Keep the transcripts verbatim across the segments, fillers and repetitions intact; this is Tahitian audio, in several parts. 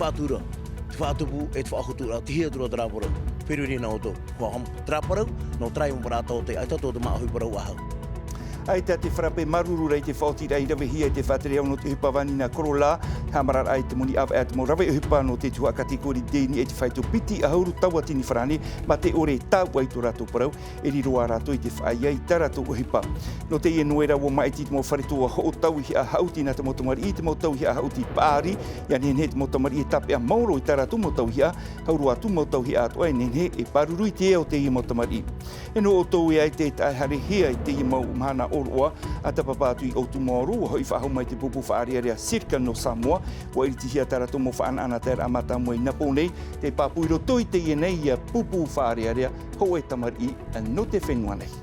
Pātura, te faʻatupu e te faʻahotu rā, te hiatura o te rā parau. Feruri nā ʻoutou, hua hama, te rā parau, nō te rā i mapara atoʻa te, ʻaita tō te māʻohi parau ʻahau. ʻAita te farape māuruuru rā i te faʻaotiraʻa i ravehia i te faʻaterehau nō te ʻohipa Vanina Corolla, haʻamararaʻa i te moni ʻāvaʻe a te mau rave ʻohipa nō te tuhaʻa catégorie D i niʻa i te faito piti ʻahuru tauatini farāne, mā te ʻore e tāuʻa i tō rātou parau, e riro ā rātou i te faʻaea i tā rātou ʻohipa. Nō teie noera ua maʻiti te mau fare toa hoʻo tauihaʻa haʻuti nā te mau tamariʻi, te mau tauihaʻa haʻuti paʻari, ʻia nehenehe te mau tamariʻi e tāpeʻa maoro i tā rātou mau tauihaʻa, hau roa atu mau tauihaʻa atoʻa e nehenehe e pāruru i te ea o teie mau tamariʻi. E nō ʻoutou e ʻaita e taʻa haerehia i teie mau mahana ʻōroʻa, ʻatapapa atu i Ōtumaoro, ua hoʻi faʻahou mai te pupu faʻaʻareʻare a Cirque nō Samoa, ua iritihia tā rātou mau faʻanaʻanataeraʻa mātāmua i nā pō nei, tē pāpū i roto i teie nei ia pupu faʻaʻareʻare, hōʻē tamariʻi nō te fenua nei.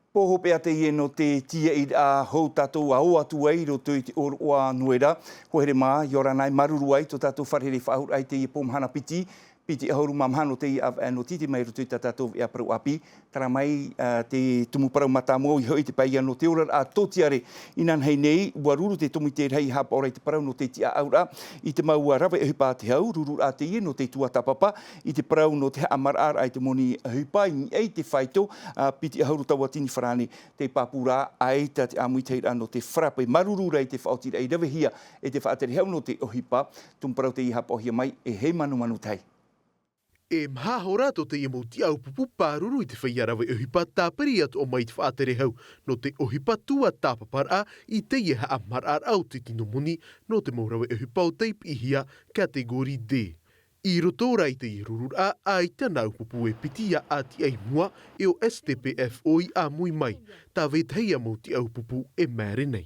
Pō hopeʻa teie nō te tīaʻiraʻa hou tātou a ō atu ai i roto i te ʻōroʻa Noera. Hoa here mā, ʻia ora na e māuruuru ai tō tātou fare here faʻahou i teie pō mahana piti, piti ʻahuru mā maha nō teie ʻāvaʻe nō Tītī mai i roto i tā tātou veʻa parau ʻāpī. Terā mai, ā, te tumu parau mātāmua ʻoia hoʻi te pae ia nō te oraraʻa tōtiare. Inanahi nei, ua ruru te tōmite rahi haʻapaʻo ra i te parau nō te tiʻaʻauraʻa i te mau rave ʻohipa a te hau, rururaʻa teie nō te tuatāpapa i te parau nō te haʻamaraʻaraʻa i te moni ʻohipa i niʻa i te faito, ā, piti ʻahuru tauatini farāne. Tē pāpū ra, ʻaita te ʻāmuitahiraʻa nō te farape māuruuru rā i te faʻaotiraʻa i ravehia e te faʻaterehau nō te ʻohipa. Tumu parau teie i haʻapaʻohia mai e Heimanumanu Tahi. E maha hora tō teie mau tiʻaʻau pupu pāruru i te feiā rave ʻohipa tāpiri atoʻa mai i te faʻaterehau nō te ʻohipa tuatāpaparaʻa i teie haʻamaraʻaraʻa o te tino moni nō te mau rave ʻohipa o tei piʻihia catégorie D. I roto rā i teie rururaʻa, ʻaita nā ʻū pupu e piti ʻia ʻati ai i mua, e ʻo S T P F O i ʻāmui mai, tā vetahi ia mau tiʻaʻau pupu e māere nei.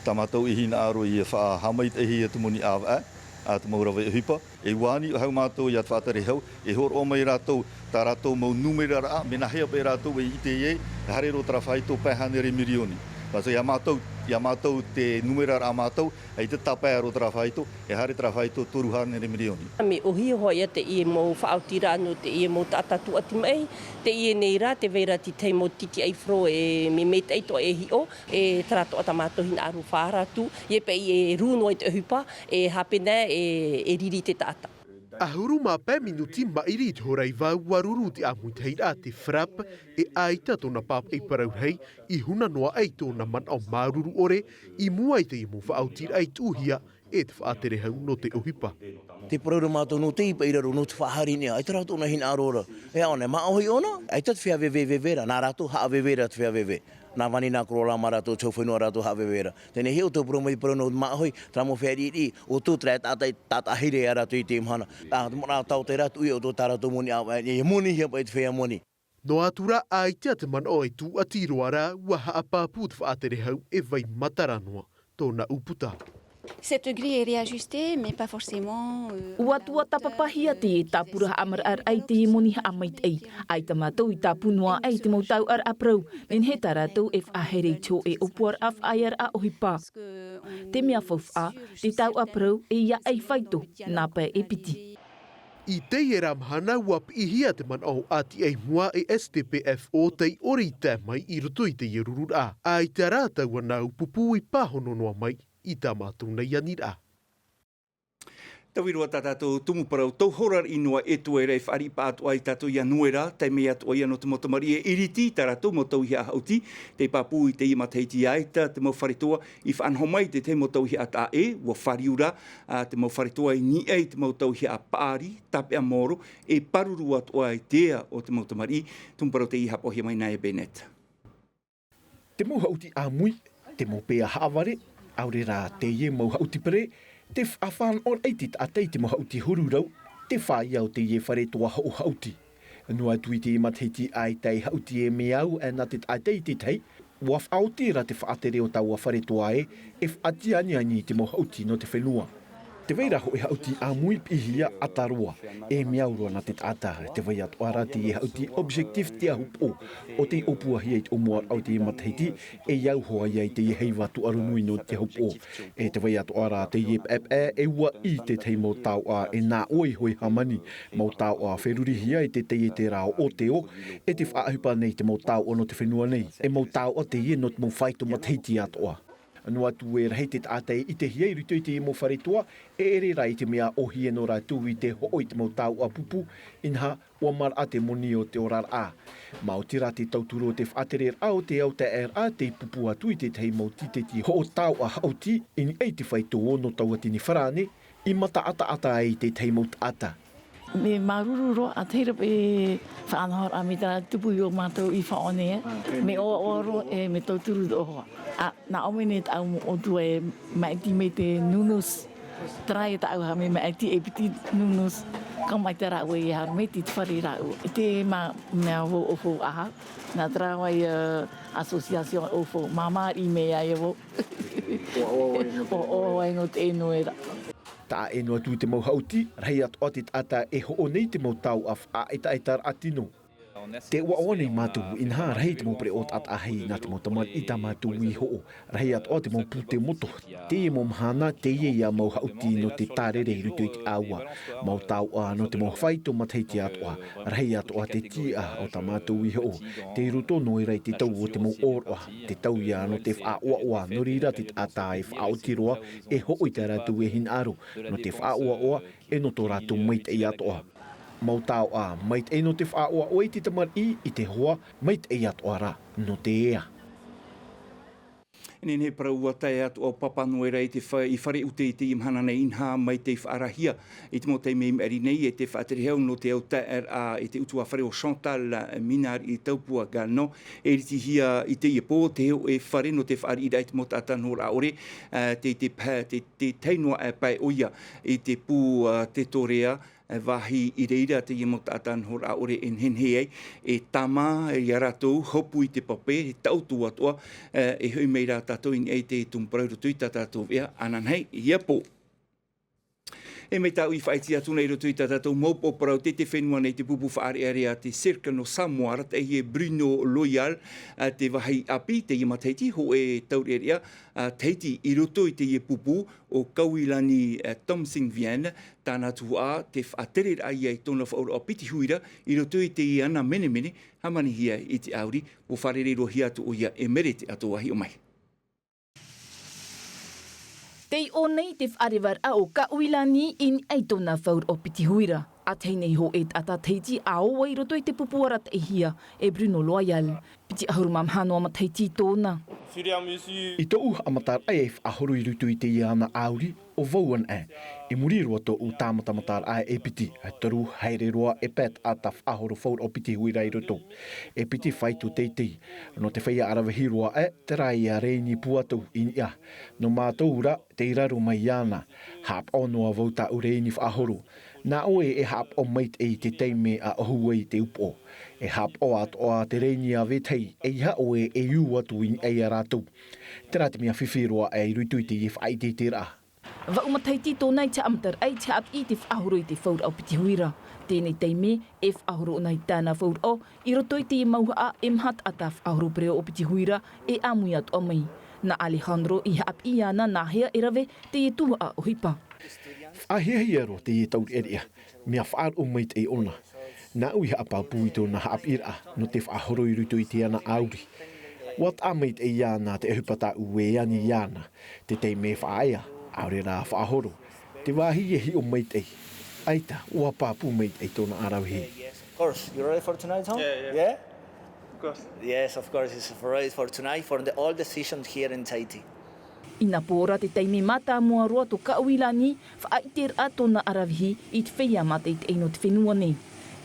Tā mātou i hinaʻaro ʻia faʻahaʻamaitaʻihia te moni ʻāvaʻe a te mau rave ʻohipa. E ua ani faʻahou mātou ia te faʻaterehau, e hōroʻa mai rātou tā rātou mau numeraraʻa, mea nāhea paʻi rātou e ʻite ai, e haere roa terā faito pae hānere mirioni. Mātou, ia mātou, ia mātou te numeraraʻa mātou, ʻaita tāpae roa terā faito, e haere terā faito toru hānere mirioni. Mea ʻōhie hoʻi ia teie mau faʻaotiraʻa nō teie mau taʻata tūʻati maʻi, teie nei rā, tē vai ra te tahi mau titiʻaifaro e mea maitaʻi atoʻa e hiʻo, e terā atoʻa tā mātou hinaʻaro faʻaara atu, ʻia paʻi e rū noa i te ʻohipa, e hāpena e, e riri te taʻata. ʻAhuru mā pae minuti maʻiri i te hora iva ua ruru te ʻāmuitahiraʻa te farape, e ʻaita tōna pāpaʻi parau rahi, i huna noa ai tōna manaʻo māuruuru ʻore, i mua i teie mau faʻaotiraʻa i tuʻuhia e te faʻaterehau nō te ʻohipa. Te parau ra mātou nō te ipa i raro, nō te faʻahaere i niʻa, ʻaita rātou tōna hinaʻaro ra. E ʻaore, māʻohi ʻōna, ʻaita te feiā veve e veve ra, nā rātou haʻaveve ra te feiā veve. Nā Vanina Corolla mā rātou, te hau fenua rātou haʻaveve ra. Teie nei ʻoutou parau mai te parau nō te māʻohi, terā mau feiā riʻiriʻi, ʻoutou terā e taʻata, taʻata here ia rātou i teie mahana. Ā, te manaʻo tāʻu terā, tuʻu ia ʻoutou tā rātou moni ʻāvaʻe, e monihia paʻi te feiā moni. Noa atu rā, ʻaita te manaʻo e tūʻati roa rā, ua haʻapāpū te faʻaterehau e vai matara noa tōna ʻūputa. Cette grille est réajustée, mais pas forcément, euh, Ua tuatāpapahia te tāpura haʻamaraʻaraʻa i te moni haʻamaitaʻi. ʻAita mātou i tāpū noa aʻe i te mau tauʻaraʻa parau, nehenehe tā rātou e faʻahaere i te hōʻē ʻōpuaraʻa faʻaearaʻa ʻohipa. Te mea faufaʻa, te tauʻa parau e ʻia ʻai faito, nā pae e piti. I teie ra mahana ua piʻihia te manaʻo ʻati ai i mua e S T P F O tei ʻore i tae mai i roto i teie rururaʻa. ʻAita rā taua nā ʻū pupu i pāhono noa mai i tā mātou nei aniraʻa. Taui roa tā tātou tumu parau, tau hora riʻi noa e tuaira e fāriʻi paʻatoʻa ai tātou ia Noera, tae mai atoʻa ia nō te mau tamariʻi e iriti i tā rātou mau tauihaʻa haʻuti. Tei pāpū i teie matahiti ʻaita te mau fare toa i faʻanaho mai i te tahi mau tauihaʻa taʻa ʻē, ua fāriu rā, ā, te mau fare toa i niʻa i te mau tauihaʻa paʻari, tāpeʻa maoro, e pāruru atoʻa i te ea o te mau tamariʻi. Tumu parau tei haʻapaʻohia mai nā e Bennett. Te mau haʻuti ʻāmui, te mau pea haʻavare, ʻaore rā teie mau haʻuti pere, te faʻafānaʻoraʻa i te taʻata i te mau haʻuti huru rau, te fāia o teie fare toa hoʻo haʻuti. Noa atu i teie matahiti ʻaita e haʻuti e mea au, ā, nā te taʻata i te tahi, ua faʻaoti rā te faʻatere o taua fare toa ē, e faʻatianiani i te mau haʻuti nō te fenua. Te vai ra hoʻi haʻuti ʻāmui piʻihia ʻata roa, e mea au roa nā te taʻata. Te vai atoʻa rā teie haʻuti Objectif Te Ahu Poʻo, ʻo tei ʻōpuahia i te ʻōmuaraʻa o teie matahiti, e au hoʻi ia i teie heiva tūʻaro nui nō Te Ahu Poʻo. E te vai atoʻa rā teie paepae, e ua ʻī tētahi mau taoʻa e nā ʻoe iho e hāmani, mau taoʻa ferurihia e te taiete ra o Oteo, e te faʻaʻohipa nei te mau taoʻa nō te fenua nei, e mau taoʻa teie nō te mau faito matahiti atoʻa. Noa atu e rahi te taʻata e ʻitehia i roto i teie mau fare toa, e ʻere rā i te mea ʻōhie nō rātou i te hoʻo i te mau taoʻa pupu, inaha, ʻua maraʻa te moni o te oraraʻa. Maoti rā te tauturu o te faʻatereraʻa o te ao taeaʻeraʻa tei pupu atu i tētahi mau tīteti hoʻo taoʻa haʻuti i niʻa i te faito o nō Tauatini Farāne, i mataʻataʻata ai tētahi mau taʻata. Me māuruuru roa, ʻa tahi ra e faʻanahoraʻa mai terā tupu i ō mātou i faʻaʻō nei, e. Me ʻoaʻoa roa, e me tauturu tō hoa. ʻĀ, nā ʻō mai nei tāʻu mau ʻōtua e maʻiti mai te nounous. Terā e tāʻu ha mea maʻiti e piti nounous. Ka maʻiti rāua e haere mai te fare rāua. E te mea vau ʻōfau aha. Nā terā vai, e, association ʻōfau. Māmā i mea ia vau. ʻOaʻoa vai nō te ʻēnoeraʻa. Taʻa ʻē noa atu te mau haʻuti, rahi atoʻa te taʻata e hoʻo nei te mau taoʻa faʻaʻetaʻetaraʻa tino. Tē ʻoaʻoa nei mātou, inaha rahi te mau pereʻoʻo taʻata ʻāʻahi nā te mau tamariʻi tā mātou i hoʻo. Rahi atoʻa te mau pūtē moto. Teie mau mahana, teie ia mau haʻuti nō te tārere i roto i te ʻāua. Mau taoʻa nō te mau faito matahiti atoʻa. Rahi atoʻa te tiʻa o tā mātou i hoʻo. Tei roto noa i te tau o te mau ʻōroʻa. Te tau ia nō te faʻaʻoaʻoa, nō reira te taʻata e faʻaoti roa, e hoʻo i tā rātou e hinaʻaro. Nō te faʻaʻoaʻoa, e nō tō rātou maitaʻi atoʻa. Mau taoʻa, maitaʻi nō te faʻaʻoaʻoa i te tamariʻi, i te hoa, maitaʻi atoʻa rā, nō te ea. E nehenehe parau ua tae atoʻa ʻo Papa Noera i te fa-, i fare ʻute i teie mahana nei, inaha mai tei faʻaarahia i te mau taime i maʻiri nei, e te faʻaterehau nō te ao taeaʻeraʻa, e te ʻutuāfare ʻo Chantal Minard i Taupua Gano, e ritihia i teie pō, te hōʻē fare nō te fāriʻiraʻa i te mau taʻata nohoraʻa ʻore, ā, te, te pa-, te, te tahi noa, ā, pae ʻoia i te pū, ā, Tetorea, ā, vāhi i reira teie mau taʻata nohoraʻa ʻore e nehenehe ai, e tāmā ia rātou, hopu i te pape, e taʻoto atoʻa, ā, e hoʻi mai rā tātou i niʻa i te tumu parau i roto i tā tātou veʻa ananahi ia pō. E mai tāʻu i faʻaʻite atu nei i roto i tā tātou mau pō parau, tei te fenua nei te pupu faʻaʻareʻare a te Cirque nō Samoa, arataʻihia e Bruno Loyal, ā, te vāhi ʻāpī teie matahiti, hōʻē taureʻareʻa, ā, Tahiti i roto i teie pupu, ʻo Kauilani, ā, Tomsingvian, tāna tuhaʻa, te faʻatereraʻa ia i tōna faʻaroʻo piti huira i roto i teie ana menemene, hāmanihia i te ʻāuri, ʻua fārerei-roa-hia atu ʻoia e Merete Atoa, hiʻo mai. Tei ʻō nei te faʻarevaraʻa o Kauilani i niʻa i tōna faʻaroʻo piti huira. ʻA tahi nei hōʻē taʻata Tahiti ʻa ʻō ai i roto i te pupu arataʻihia e Bruno Loyal. Piti ʻahuru mā maha noa matahiti tōna. I tōʻu haʻamataraʻa e faʻahoro i roto i teie ana ʻāuri, ʻo vau anaʻe. I muri roa tōʻu tāmatamataraʻa e piti, toru haere roa e pae taʻata faʻahoro faʻaroʻo piti huira i roto. E piti faito teitei. Nō te feiā aravihi roa aʻe, terā ia Reini Puatau i niʻa. Nō mātou rā, tei raro mai iāna. Haʻapaʻo noa vau tāʻu Reini faʻahoro. Nā ʻoe e haʻapaʻo maitaʻi i te taime a ʻohu ai te upoʻo. E haʻapaʻo atoʻa te Reini a vetahi, ʻeiaha ʻoe e ū atu i niʻa ia rātou. Terā te mea fifi roa aʻe i roto i teie faʻaʻiteʻiteraʻa. Vaʻu matahiti tōna i te haʻamataraʻa i te haʻapiʻi i te faʻahoro i te faʻaroʻo piti huira. Teie taime, e faʻahoro ʻōna i tāna faʻaroʻo, i roto i teie mauhaʻa e maha taʻata faʻahoro pereʻoʻo piti huira e ʻāmui atoʻa mai. Nā Alejandro i haʻapiʻi iāna nāhea e rave teie tuhaʻa ʻohipa. Faʻahiahia roa teie taureʻareʻa, mea faʻaroʻo maitaʻi ʻōna. Nāʻu i haʻapāpū i tōna haʻapiʻiraʻa, nō te faʻahoro i roto i te ana ʻāuri. ʻUa taʻa maitaʻi iāna te ʻohipa tāʻu e ani iāna, te taime faʻaea, ʻaore rā faʻahoro. Te vāhi e hiʻo maitaʻi. ʻAita, ʻua pāpū maitaʻi tōna aravihi. Yes, of course. You ready for tonight, Tom? Yeah, yeah. Yeah? Of course. Yes, of course. It's ready for tonight, for the, all the seasons here in Tahiti. Inapō rā te taime mātāmua roa tō Kauilani, faʻaʻiteraʻa tōna aravihi i te feiā mātaʻitaʻi nō te fenua nei.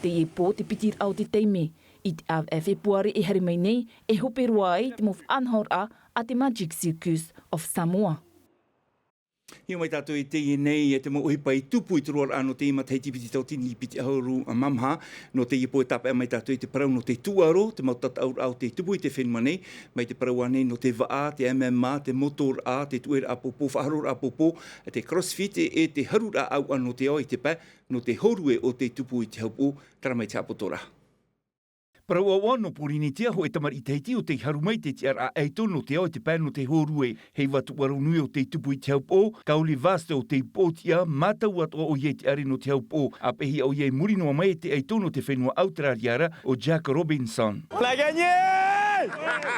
Teie pō te pitiraʻa o te taime, i te ʻāvaʻe Fepuare e haere mai nei, e hope roa ai te mau faʻanahoraʻa a te Magic Circus of Samoa. Hiʻo mai tātou i teie nei, e te mau ʻohipa i tupu i te roaraʻa nō teie matahiti piti tauatini piti ʻahuru mā maha. Nō teie pō e tāpeʻa mai tātou i te parau nō te tūʻaro, te mau tataʻuraʻa o tē tupu i te fenua nei, mai te parau ānei nō te vaʻa, te M M A, te motoraʻa, te tuʻeraʻa pōpō, faʻaharoraʻa pōpō, te crossfit, e te haruraʻa ʻauʻa nō te ao i te pae, nō te hōrue o tē tupu i te haʻapaʻo, terā mai te haʻapotoraʻa. Parau ʻauʻa nō Pōrīnetia, hōʻē tamariʻi Tahiti ʻo tei haru mai te tiʻaraʻa ʻaito nō te ao i te pae nō te hōrue. Heiva tūʻaro nui o tē tupu i te haʻapaʻo, Kauli Vasto ʻo tei pōtiʻa, mātau atoʻa ʻoia i te ʻare nō te haʻapaʻo, ʻāpeʻehia ʻoia i muri noa mai e te ʻaito nō te fenua ʻAuterāria ra, ʻo Jack Robinson. On a gagné !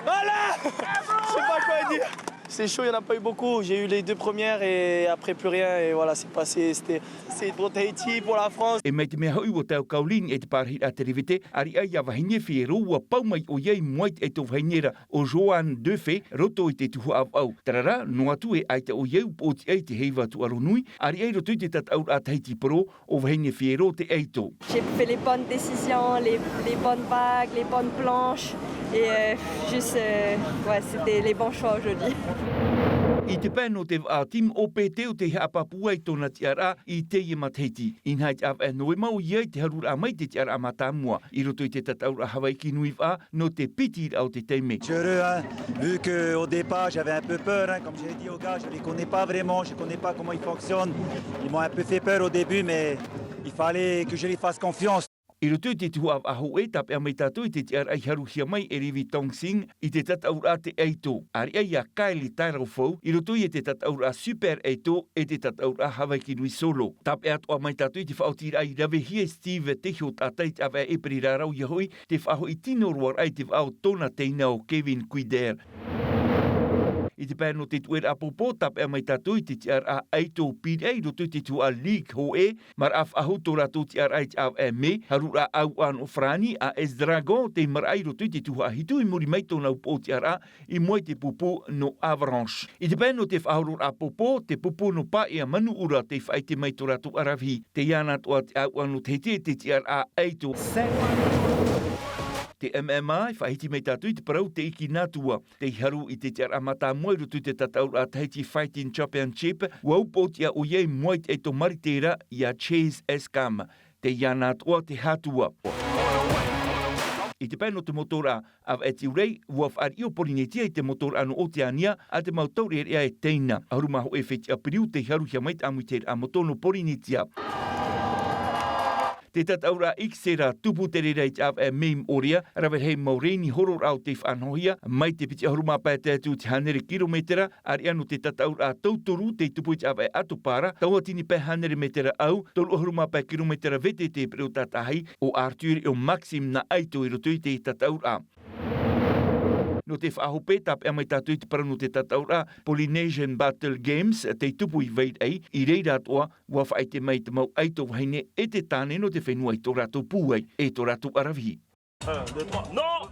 Voilà ! Je sais pas quoi dire. C'est chaud, il y en a pas eu beaucoup. J'ai eu les deux premières et après plus rien. Et voilà, c'est passé. C'était, c'est pour Tahiti, pour la France. E mai te mea hoʻi ʻua tae ʻo Kauli i niʻa i te parahiraʻa terevete, ʻāreʻa ia Vahine Fierro, ʻua pau mai ʻoia i mua i te ʻaito vahine ra ʻo Joanne Defay, roto i te tuhaʻa vaʻu. Terā rā, noa atu e ʻaita ʻoia i pōtiʻa i te heiva tūʻaro nui, ʻāreʻa i roto i te tataʻuraʻa Tahiti Pro, ʻo Vahine Fierro te ʻaito. J'ai fait les bonnes décisions, les, les bonnes vagues, les bonnes planches et, euh, juste, euh, ouais, c'était les bons choix aujourd'hui. I te pae nō te vaʻa, Tim Opete ʻo tei haʻapāpū ai tōna tiʻaraʻa i teie matahiti. Inaha i te ʻāvaʻe Noema ʻoia i te haruraʻa mai te tiʻaraʻa mātāmua i roto i te tataʻuraʻa Hawaiki Nui Vaʻa nō te piti raʻa o te taime. J'ai heureux, hein, vu que au départ j'avais un peu peur, hein, comme j'ai dit aux gars, je les connais pas vraiment, je connais pas comment ils fonctionnent. Ils m'ont un peu fait peur au début, mais il fallait que je les fasse confiance. I roto i te tuhaʻa vaʻa hōʻē, tāpeʻa mai tātou i te tiʻaraʻa i haruhia mai e Levi Tongsing i te tataʻuraʻa te ʻaito. ʻĀreʻa ia Kylie Tarofau i roto i te tataʻuraʻa Super ʻAito e te tataʻuraʻa Hawaiki Nui Solo. Tāpeʻa atoʻa mai tātou i te faʻaotiraʻa i ravehia e Steve Tehiotata i te ʻāvaʻe ʻēperēra ra, ʻoia hoʻi te faʻahoʻi tino roa raʻa i te vaʻa o tōna teina ʻo Kevin Kuider. I te pae nō te tuʻeraʻa pōpō, tāpeʻa mai tātou i te tiʻaraʻa ʻaito pīraʻi i roto i te tuhaʻa League hōʻē, maraʻa faʻahou tō rātou tiʻaraʻa i te ʻāvaʻe Mē, haruraʻa ʻauʻa nō Farāni, ʻa AS Dragons, tei maraʻa i roto i te tuhaʻa hitu i muri mai tōna upoʻo tiʻaraʻa, i mua i te pupu nō Avalanche. I te pae nō te faʻahororaʻa pōpō, te pupu nō Paea Manuʻura tei faʻaʻite mai tō rātou ʻaravihi. Tei iāna atoʻa te ʻauʻa nō Tahiti e te tiʻaraʻa ʻaito. Te M M A, e faʻahiti mai tātou i te parau te iki nā tua. Tei haru i te tiʻaraʻa mātāmua i roto i te tataʻuraʻa Tahiti Fighting Championship, ʻua upoʻotiʻa ʻoia i mua i te ʻaito marite ra iā Chase Escam. Tei iāna atoʻa te hātua. I te pae nō te motoraʻa, ʻāvaʻe Tiurai, ʻua fāriʻi ʻo Pōrīnetia i te motoraʻa nō Oteania, ʻa te mau taureʻareʻa e teina. ʻAhuru mā hōʻē fētiʻa piriu tei haruhia mai te ʻāmuitahiraʻa moto nō Pōrīnetia. Te tataʻuraʻa X-Terra, tupu te reira i te ʻāvaʻe Mē i Moʻorea, rave rahi mau rēni hororaʻa ʻo tei faʻanahohia, mai te piti ʻahuru mā pae tae atu i te hānere kirometera, ʻāreʻa nō te tataʻuraʻa Tautoru tei tupu i te ʻāvaʻe Atopara, tauatini pae hānere metera ʻau, toru ʻahuru mā pae kirometera V T T pereʻoʻo tātaʻahi, ʻo Arthur e ʻo Maxime nā ʻaito i roto i te tataʻuraʻa. Nō te faʻahope, tāpeʻa mai tātou i te parau nō te tataʻuraʻa Polynesian Battle Games, tei tupu i Vairaʻi, i reira atoʻa, ʻua faʻaʻite mai te mau ʻaito vahine e te tāne nō te fenua i tō rātou pūai, e tō rātou ʻaravihi. Un, deux, trois, non !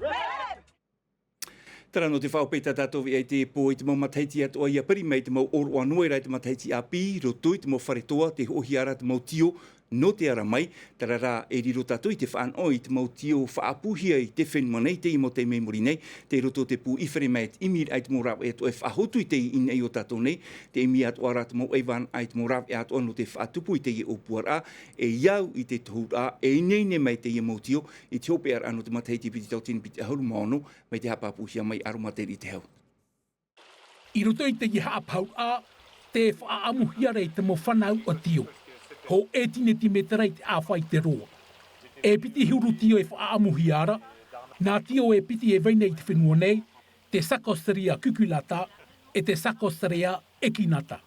Terā nō te faʻahope tā tātou i te pō i te mau matahiti atoʻa ʻia piri mai te mau ʻōroʻa noa ra i te matahiti ʻāpī, roto i te mau fare toa, tē hoʻohia ra te mau tio, nō te ara mai, terā rā e riro tātou i te faʻanaho i te mau tio faʻaʻapuhia i te fenua nei, teie mau taime i muri nei, tei roto te pū ʻIfereima e te ʻimiraʻa i te mau rāveʻa atoʻa e faʻahotu i teie i niʻa iho tātou nei, tē ʻimi atoʻa ra te mau ʻaivānaʻa i te mau rāveʻa atoʻa nō te faʻatupu i teie ʻōpuaraʻa, e au i te tohuraʻa, e ineine mai teie mau tio, i te hopeʻaraʻa nō te matahiti piti tauatini piti ʻahuru mā ono, mai te haʻapāpūhia mai aromatera i te hau. I roto i teie haʻapaʻuraʻa, tē faʻaʻamuhia ra i te mau fanauʻa tio. Hōʻē tini timetera i te ʻāfa i te roa. E piti huru tio e faʻaʻamuhia ra, nā tio e piti e vai nei i te fenua nei, te Sarcosteria cucullata, e te Sarcosteria echinata.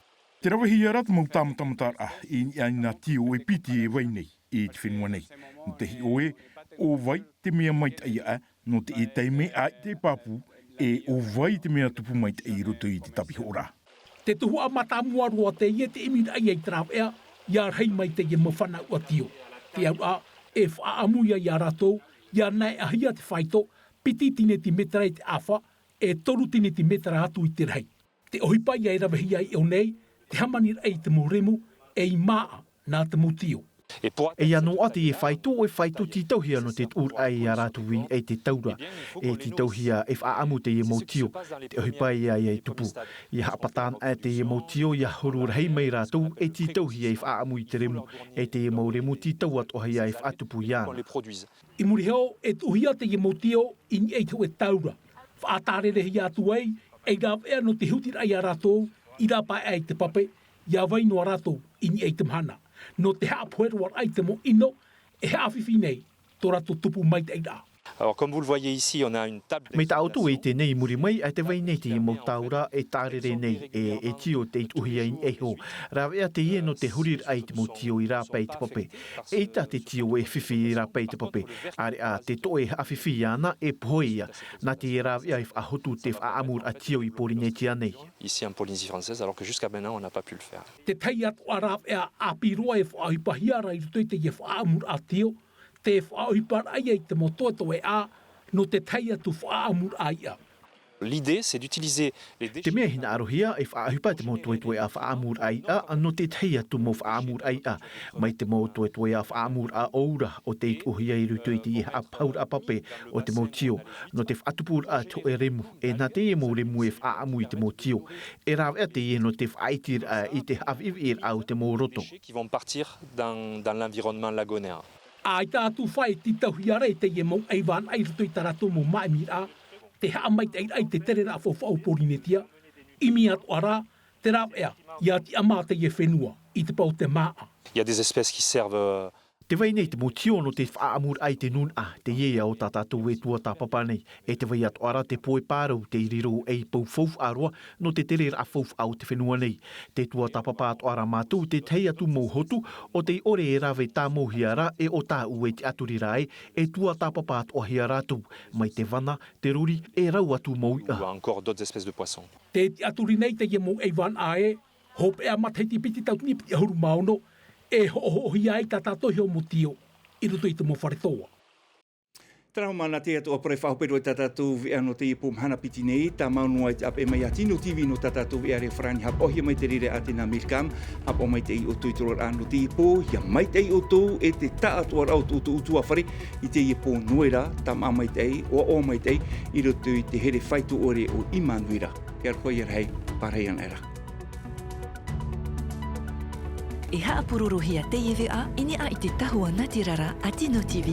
Tē ravehia ra te mau tāmatamataraʻa, i niʻa i nā tio e piti e vai nei i te fenua nei. Nō te hiʻo ē, ʻo vai te mea maitaʻi aʻe, nō teie taime ʻaita e pāpū, e ʻo vai te mea tupu maitaʻi i roto i te tāpihoʻoraʻa. Te tuhaʻa mātāmua roa teie tē ʻimiraʻa ai te rāveʻa, ʻia rahi mai teie mau fanauʻa tio. Te auraʻa, e faʻaʻamu ia iā rātou, ʻia naeʻahia te faito, piti tini timetera i te ʻāfa, e toru tini timetera atu i te rahi. Te ʻohipa ia e ravehia i ʻō nei, te hāmaniraʻa i te mau remu, e i māʻa nā te mau tio. E ia noaʻa teie faito, e faito tītauhia nō te tuʻuraʻa ia rātou i niʻa i te taura. E tītauhia e faʻaʻamu teie mau tio, te ʻohipa ia ia e tupu. Ia haʻapata ana teie mau tio ia huru rahi mai rātou, e tītauhia e faʻaʻamu i te remu, e teie mau remu tītau atoʻahia e faʻatupu iāna. I muri iho, e tuʻuhia teie mau tio i niʻa i te hōʻē taura, faʻatārerehia atu ai ei rāveʻa nō te hutiraʻa ia rātou i rāpae aʻe i te pape, ia vai noa rātou i niʻa i te mahana, nō te haʻapohe roa raʻa i te mau ʻino e haʻafifi nei tō rātou tupu maitaʻiraʻa. Alors, comme vous le voyez ici, on a une table d'explication. Mai tā ʻoutou e ʻite nei i muri mai, ʻaita e vai nei teie mau taura e tārere nei, e, e tio tei tuʻuhia i niʻa iho. Rāveʻa teie nō te huriraʻa i te mau tio i rāpae i te pape. ʻEita te tio e fifi i rāpae i te pape. ʻĀreʻa te toʻe e haʻafifi iāna, e pohe ia. Nā teie rāveʻa e faʻahotu te faʻaʻamuraʻa tio i Pōrīnetia nei. Ici en Polynésie française, alors que jusqu'à maintenant, on n'a pas pu le faire. Te tahi atoʻa rāveʻa ʻāpī roa e faʻaʻohipahia ra i roto i teie faʻaʻamuraʻa tio, te faʻaʻohiparaʻa i te mau toetoeʻa nō te tahi atu faʻaʻamuraʻa iʻa. L'idée, c'est d'utiliser les déchets. Te mea e hinaʻarohia, e faʻaʻohipa te mau toetoeʻa faʻaʻamuraʻa iʻa nō te tahi atu mau faʻaʻamuraʻa iʻa. Mai te mau toetoeʻa faʻaʻamuraʻa ʻōura ʻo tei tuʻuhia i roto i teie haʻapauraʻa pape o te mau tio, nō te faʻatupuraʻa te hōʻē remu, e nā teie mau remu e faʻaʻamu i te mau tio. E rāveʻa teie nō te faʻaitiraʻa i te haʻaviʻiviʻiraʻa o te mau roto. Qui vont partir dans, dans l'environnement lagonaire. ʻAita atu faʻatītauhia ra e teie mau ʻaivānaʻa i roto i tā rātou mau māʻimiraʻa, te haʻamaitaʻiraʻa i te tereraʻa faufaʻa o Pōrīnetia, ʻimi atoʻa rā te rāveʻa ia tiʻamā teie fenua i te pae o te māʻa. Il y a des espèces qui servent, euh, Tē vai nei te mau tio nō te faʻaʻamuraʻa i te nūnaʻa, teie ïa ʻo tā tātou e tuatāpapa nei. E tē vai atoʻa ra te poe pārau tei riro ei pou faufaʻa roa nō te tereraʻa faufaʻa o te fenua nei. Tē tuatāpapa atoʻa ra mātou te tahi atu mau hotu ʻo tei ʻore e rave tāmauhia ra e ʻo tāʻu e tiʻaturi ra ē, e tuatāpapa atoʻahia rātou, mai te vana, te rori, e rau atu mau iʻa. Ou encore d'autres espèces de poissons. Tē tiʻaturi nei teie mau ʻaivānaʻa ē, hopeʻa matahiti piti tauatini piti ʻahuru mā ono, e hoʻohoʻohia ai tā tātou iho mau tio i roto i te mau fare toa. Terā hoʻi māna te atu ʻāpōpō faʻahope roa i tā tātou veʻa nō teie pō mahana piti nei, tāmau noa i te ʻāpeʻe mai a Tino TV nō tā tātou veʻa reo farāni, haʻapaʻohia mai te reira a te nā Amerika, haʻapaʻo maitaʻi ʻoutou i te roaraʻa nō teie pō, ʻia maitaʻi ʻoutou e te taʻatoʻaraʻa o tō ʻoutou ʻutuāfare i teie pō Noera, tāmau maitaʻi, ʻoaʻoa maitaʻi, i roto i te here faito ʻore o Imānuera. ʻIa roa ia rahi, pārahi ana ra. E haʻapurorohia teie veʻa i niʻa i te tahua natirara a Tino TV.